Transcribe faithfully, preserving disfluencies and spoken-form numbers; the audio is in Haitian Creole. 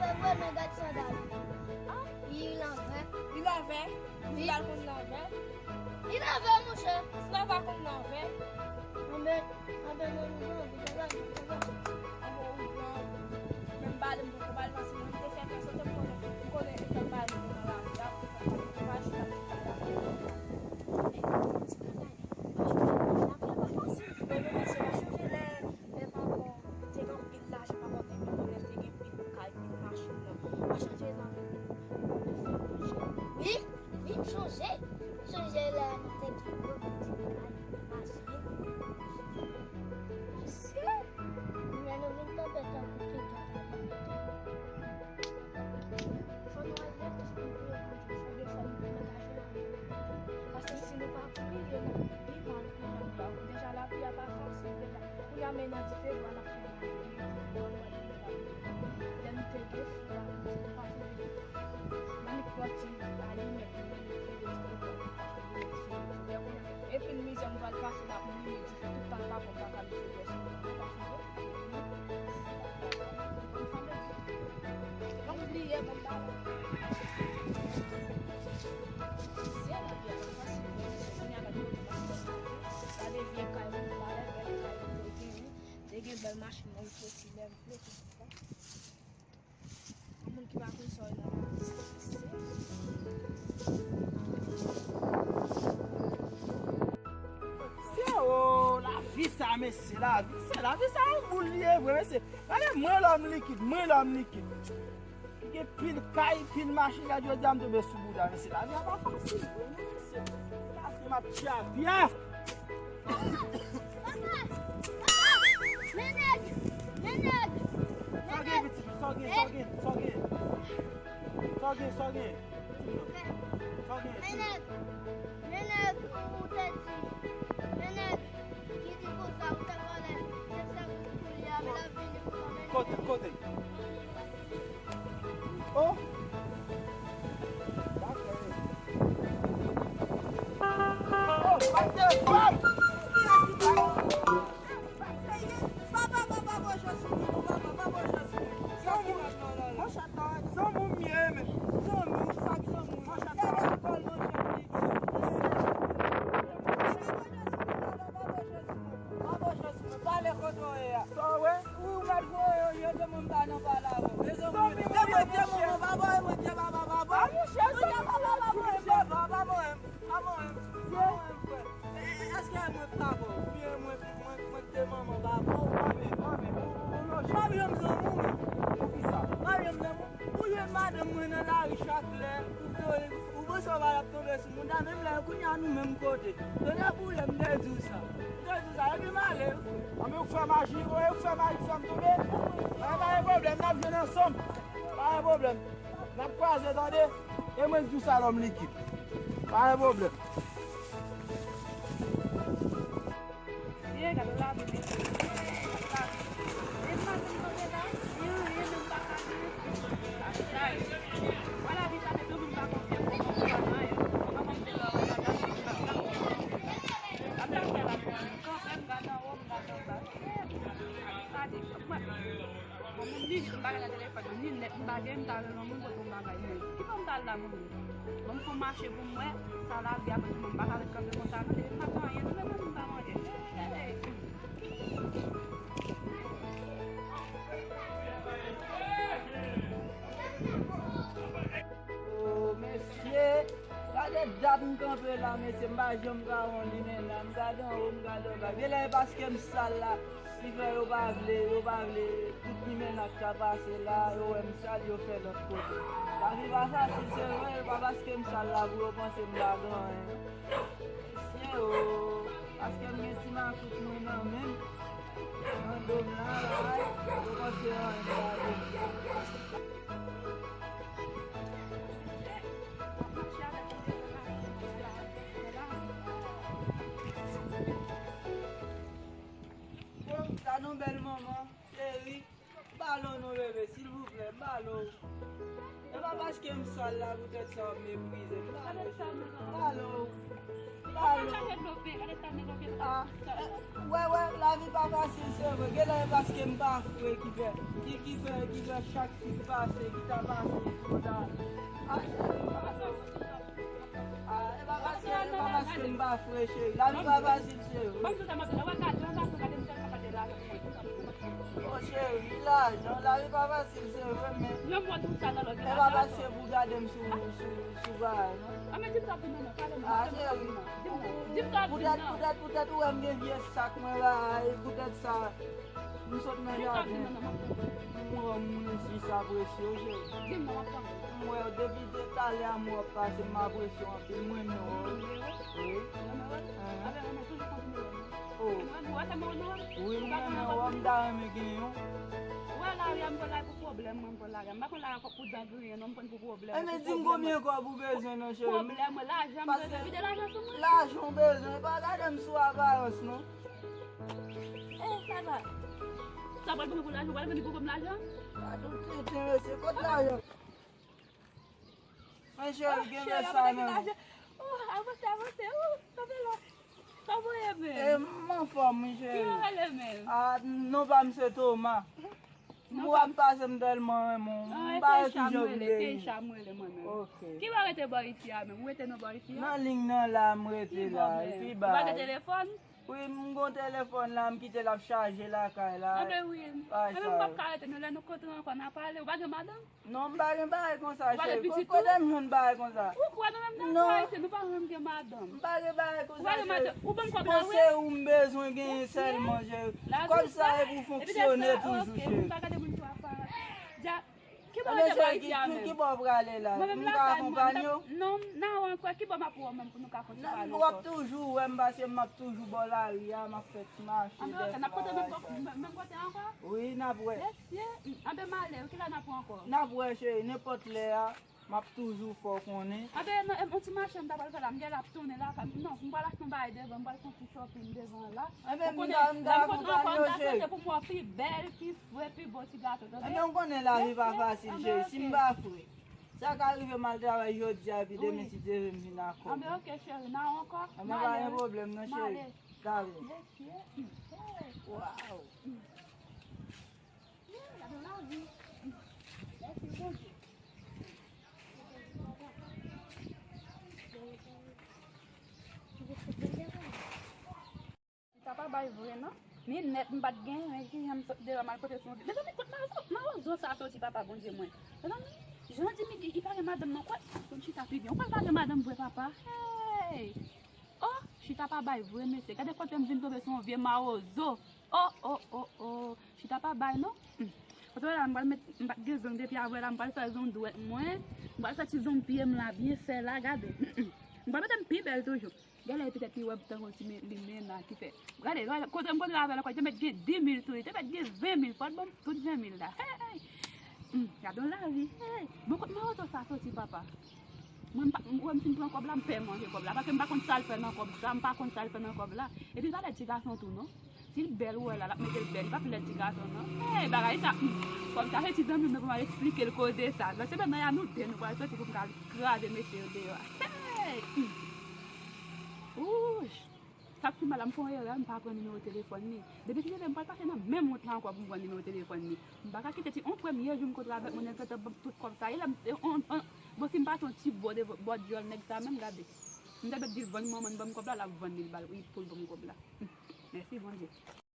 fè vre, men gad sandal. Li lanvè. Li lanvè? Wi. Sandal konn lanvè? Li lanvè, monchè. Sandal pa konn lanvè. Anben, anben, mwen, mwen, mwen, mwen, mwen, mwen. Anben, ou pran. Menm pale, m poko pale, paske mwen te fè fè sote m konnen, m konnen etan pale nan lavi a, m pa chita, m chita la. Men, ti bagay, pa chonje, lavi a pa fasil. Men, men, mesye, pa chonje lè, lè papa w te gen anpil lajan, papa w te gen, lè te gen pil kay, pil machin nan. Pa chonje nan. Wi, wi, m chonje. M chonje lè nou te gen gwo pil kay, machin. Mesye, men nou vin tonbe tankou piton. Fò nou al lèt espri pou yo konn fè de fò nou angaje nan. Paske si nou pa kouri, yo nan pi mal kounye a. Deja lavi a pa fasil deja. Kounye a men nan dife, bwa n ap fè nan dife, bwa nou wè lè nou te gen fou la, nou pa kouri. Nan li pran ti alimèt, nou mete fou de dife, epi mizè nou pral pase la pou nou mete dife tout tan pa bon pa ka mete pèsonn. Nou pa fou. Donk, bliye, bon, pa bon. Sye, lavi a pa fasil, men, se kounye a, gade, gade vye kay, nou, gade bèl kay, nou, te gen, te gen bèl machin, mwen, soti, lè m flote, konsa. Moun ki pa konn sa w la. Se o, lavi sa, mesye, lavi, se lavi sa, yon boul li ye vre, mesye. Gade mwen lòm likid, mwen lòm likid. Ki gen pil kay, pil machin, gade jodi a m tonbe sou bouda, mesye. Lavi a pa fasil vre, non, mesye. Lavi m ap tchapye. Papa! Papa! Men nèg! Men nèg! Sa w gen, pitit? Sa w gen? Sa w gen? Sa w gen? Sa w gen? Sa w gen? Men nèg! Men nèg, ou te di, men nèg, ki di konsa, ou te vòlè, men sa pou li a, men l ap vini pou mwen. Kote? Kote? Oh! Oh, what the fuck? Papa, papa, pa pran chans sou mwen, non, papa, pa pran chans sou mwen. Sa ki nèg nan la? Monchè, zanmi m ye, men. Zanmi, sa k zanmi? Monchè, gade alkòl nan jan li. Papa, pa pran chans sou mwen, papa, pa pran chans sou mwen. Pale kote w ye a. Sa w wè? Wi, ou mèt voye yo, yo te mwen pa nan pale avè w. Mezanmi, te mwen, te mwen, papa, e mwen, te papa, papa. A, monchè, zanmi, papa, papa, papa, papa, papa, frè. E, e, èske mwen papa w? Oubyen mwen, mwen, mwen te manman papa w? Mami, mami, ou, ou, ou lonje. Mami, m zanmi w, men. Poukisa? Mami, m zanmi w. Ou jwenn madanm mwen nan lari chak lè, ou, ou, ou panse w pa t ap tonbe sou moun la, menm lè kounye a nou menm kote. Tande pou lè m te di w sa. M te di w sa, epi m ale. Anben ou fè maji, ou fè maji fè m tonbe. Pa, pa gen pwoblèm, n ap jwenn ansanm. Pa gen pwoblèm. N ap kwaze, tande. E mwen k di w sa lòm likid. Pa gen pwoblèm. Mesye, gade lavi, mesye. Gade lavi. E maten m tande la, gen anyen menm pa ka gen. Sa chay. Wè lavi sa, depi yon moun pa konfye pou mwen, pou mwen, anyen. Kòman m te wè, wè, gade lavi, gade lavi. Gade lavi, gade lavi. M kanpe, m gade anwo, m gade anba. Gade sa, depi mwen. Bon, moun ni, m pa gen nan telefòn mwen, ni nèt m pa gen, m ta rele yon moun pote yon bagay mwen. Ki bò m pral la pou mwen? Bon, m fè yon mache pou m wè, sa lavi a mande mwen, m pa ka ret kanpe konsa, non, depi m pa gen anyen, nou menm moun pa manje. Hey! Oh, mesye, gade dat m kanpe la, mesye, m pa janm ka wè yon limena, m gade anwo, m gade anba. Genlè e paske m sal la. Ki fè yo pa vle, yo pa vle tout limena k ka pase la, yo wè m sal, yo fè lòt kote. Lavi pa fasil, se vre, e pa paske m sal la pou yo panse m pa gen anyen. Mesye o, paske m gen ti makout mwen nan men m, nan do m la, la, yo panse anyen pa gen. Bon, sa non bèl manman, cheri. M pa lè w non bebe, silvouplè, m pa lè w. E pa paske m sal la poutèt sa w ap meprize m, m pa lè w cheri, m pa lè w. M pa lè w. Ah, eh, wè, wè, lavi pa fasil, se vre. Genlè e paske m pa fre ki fè, ki, ki fè, ki fè chak fi ki pase, ki ta pase, ki ta. Ah, cheri, m pa lè w. Ah, e pa paske, e pa paske m pa fre, cheri. Lavi pa fasil, cheri. Ban m di w sa, m ap di w, wè, gade, yon gason gade m, se sa pa de lajan pou mwen. Oh, cheri, lajan, lavi pa fasil, se vre, men. Yon mò di w sa nan lòt, e pa paske pou gade m sou, sou, sou bagay, non. Ah, men di m sa pou mwen, non, pale mwen, ah, cheri. Di m non, di m sa pou mwen, non. Poutèt, poutèt, poutèt ou wè m gen vye sak mwen la, e poutèt sa. M sot nan jaden. M wè moun jis apresye w, cheri. M wè w depi de talè a m wè w ap pase, m apresye w anpil, m renmen w. Wi. Wi. Wi, m renmen w, m ta renmen gen yon. Ou wè lari a, m pran lari pou pwoblèm, mwen, m pran lari a. M pa pran lari a pou dan griyen, non, m pran pou pwoblèm. Enben, di m konbyen kòb ou bezwen, non, cheri. Pwoblèm, mwen, lajan, m bezwen. Vide lajan sou mwen. Lajan w bezwen, pa gade m sou aparans, non. Eh, papa. Sa pral ban m pou lajan, pral ban m pou kòb lajan? Gade yon tenten, mesye, kot lajan? Mwen, cheri, gen lè sa menm. Oh, avanse, avanse. Oh, kanpe la. Kòman w ye menm? Eh, m anfòm, wi, cheri. Ki yo rele menm? Ah, non pa m se Thomas. M wè w ap pase, m tèlman renmen w. M pa wè kijan w vle. Keisha m rele, mwen menm. Ok. Ki bò w rete bò isi a menm? Ou rete nan bò isi a? Nan liy nan la, m rete la. Pi ba. Ou pa gen telefòn? Wi, m gon telefòn la, m kite l ap chaje lakay la. Anben wi. Anben m p ap ka rete non, lè nou kontre ankò n a pale. Ou pa gen madanm? Non, m pa gen bagay konsa, cheri. Kote m jwenn bagay konsa? Ou kwè nou menm nan Ayiti, nou pa janm gen madanm. M pa gen bagay konsa, cheri. Ou ban m kòb la, wi. Se ou m bezwen genyen sèlman, cheri. Kòb sa e pou fonksyone toujou, cheri. M pa gade moun sou aparans. Ki bò w te pral isi a menm? Ki bò w prale la? M ka akonpanye w? Non, nan ankò, ki bò m ap wè w menm pou nou ka kontinye pale ankò? W ap toujou wè m paske m ap toujou bò lari a, m ap fè ti mache dèfwa. Anben, ok, n ap kontre menm kote ankò? Wi, n ap wè. Mesye, anben m ale wi, kilè n ap wè ankò? N ap wè, cheri, nenpòt lè a, m ap toujou fè w konnen. Anben, non, yon ti mache m ta pral fè la, m genlè ap tounen lakay. Non, m pral achte yon bagay devan, m pral fè yon ti shopping devan la. Ou konnen, lè m kontre ankò, m ta swete pou m wè w pi bèl, pi fre, pi bon ti gason, tande? Ebyen, ou konnen lavi pa fasil, cheri. Si m pa fre, sa ka rive m al travay jodi a, epi demen, si Dye vle, m vin ak kòb. Anben, ok, cheri, n a wè ankò. Anben, pa gen pwoblèm, non, cheri. Dale. Mesye, hey. Waw. Gade lavi. Mèsi, Bondye. Chita pa bay vre non. Ni nèt m pa t genyen, men ki jan m sot deyò m al pote sou yon vye. Mezanmi, kot mawozo, mawozo sa soti, papa Bondye mwen. Mezanmi, jan di mi di, li pa gen madanm nan, kot, konn chita pi byen. Ou kwè l pa gen madanm vre, papa? Hey! Oh, chita pa bay vre, mesye. Gade kote m vin tonbe sou yon vye mawozo. Oh, oh, oh, oh. Chita pa bay, non. Hmm. Kote w la, m pral met, m pa t gen zong depi avè la, m pral fè zong dwèt mwen. M pral fè ti zong pye m la, byen fè la, gade. Hmm, hmm. M pral mete m pi bèl toujou. Genlè petèt li wè m tankou ti men, limena ki fè. Gade, gade, kote m kontre avè l ankò, li te mèt gen dis mil sou li, li te mèt gen ven mil, fò l ban m tout ven mil la. Hey! Hmm, gade yon lavi. Hey! Bon, kot mawozo sa soti, papa? Mwen, m pa, m, wè m fin pran kòb la, m pè manje kòb la. Paske m pa konn sa l fè nan kòb sa, m pa konn sa l fè nan kòb la. Epi l pa lèd ti gason tou, non. Si l bèl, ou wè la, l ap mete l bèl, li p ap lèd ti gason, non. Hey, bagay sa, hmm. Kòb sa se ti zanmi m nan pou m al eksplike l koze sa. Nan semèn nan, y a nou de, nou pral soti pou m ka al kraze mesye yo deyò a. Hey! Hmm. Wouch! Sa k pi mal la, m fè yon erè, m pa pran nimewo telefòn li. Depi ki leve, m pral pase nan menm wout la ankò pou m pran nimewo telefòn li. M pa ka kite ti, yon premye jou m kontre avèk moun, nèg gentan ban m tout kòb sa. E lè m, e, on, on, bon, si m pase yon ti bò de, bò dyòl nèg sa menm, gade. M te mèt di l vann manman l ban m kòb la, l ap vann li, l ba l, wi, pou l ban m kòb la. Mèsi, Bondye.